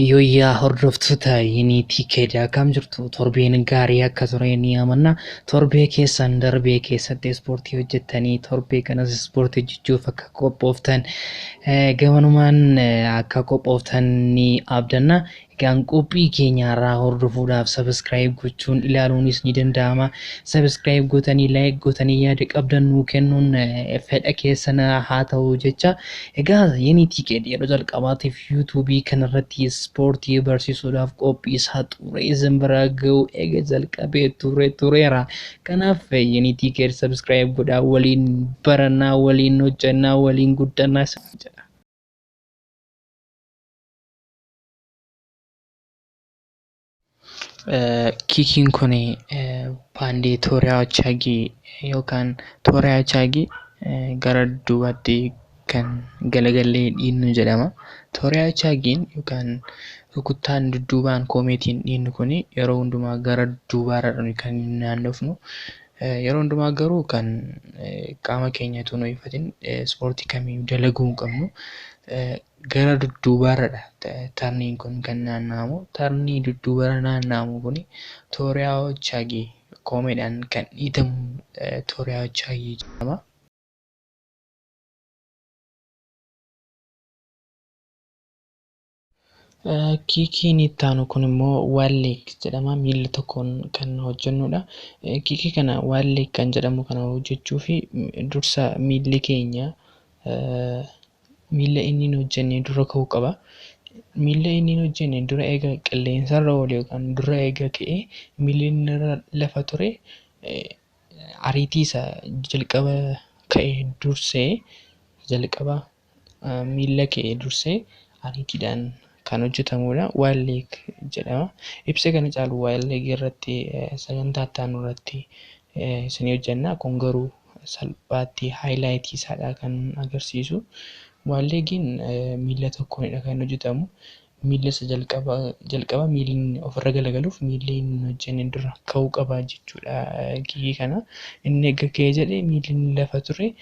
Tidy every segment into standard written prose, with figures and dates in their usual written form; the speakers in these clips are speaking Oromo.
Yooyyaa hordoftoota Yiniitii Keedaa akkam jirtu? Torbeen gaarii akka ture ni amanna. Torbee keessan darbee keessatti ispoortii hojjettanii torbee kanas ispoortii hojjechuuf akka qophooftan gamanumaan akka qophooftan ni abdanna. Egaan qophii keenya irraa hordofuudhaaf sabiskiraayib gochuun ilaaluunis ni danda'ama. Sabiskiraayib gootanii laayik gootanii yaada qabdan nuu kennuun fedha keessan haa ta'u jecha. Egaa Yiniitii Keed yeroo jalqabaatiif yuutuubii kanarratti ispoortii barsiisuudhaaf qophii isaa xumuree isin bira ga'u eega jalqabee ture tureera. Kanaaf Yiniitii Keed sabiskiraayib godhaa waliin barannaa waliin hojjannaa waliin guddannaa jedha. Kiikiin kun baandii Tooriyaa Chaagii yookaan Tooriyaa Chaagii gara duubaatti kan galagallee dhiinnu jedhama. Tooriyaa Chaagiin yookaan rukuttaan dudduubaan koomeetiin dhiinnu kun yeroo hundumaa gara duubaarra kan naannofnu. Yeroo hundumaa garuu kan qaama keenya utuu hin ho'ifatin ispoortii kamiyyuu dalaguu hin qabnu. Gara dudduubaarradha tarniin kun kan naanna'amu. Tarni dudduubarra naanna'amu kun Tooriyaa Chaagii koomeedhaan kan dhiitamu Tooriyaa Chaagii jedhama. Kiikiin itti aanu kun immoo waan leeg jedhama. Miila tokkoon kan hojjennudha. Kiikii kana waan leeg kan jedhamu kana hojjechuu fi dursa miilli keenya miila inni hin hojjenne dura ka'uu qaba. Miila inni hin hojjenne dura eega qilleensarra oole yookaan dura eega ka'ee miilli inni irra lafa ture ariitii isa jalqaba ka'e dursee jalqaba miila ka'e dursee ariitiidhaan kan hojjetamudha. Waan leeg jedhama. Ibsa kana caalu waan leeg irratti sagantaa itti aanu irratti isinii hojjenna. Kun garuu salphaatti haayilaayitii isaadha kan agarsiisu. Waan leegiin miila tokkoonidha kan hojjetamu. Miila isa jalqaba jalqaba miilli ofirra galagaluuf miilli hin hojjenne dura ka'uu qaba jechuudha kiikii kana. Inni eega ka'ee jedhee miilli inni lafa ture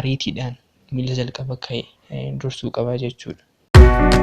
ariitiidhaan miila jalqaba ka'e dursuu qaba jechuudha.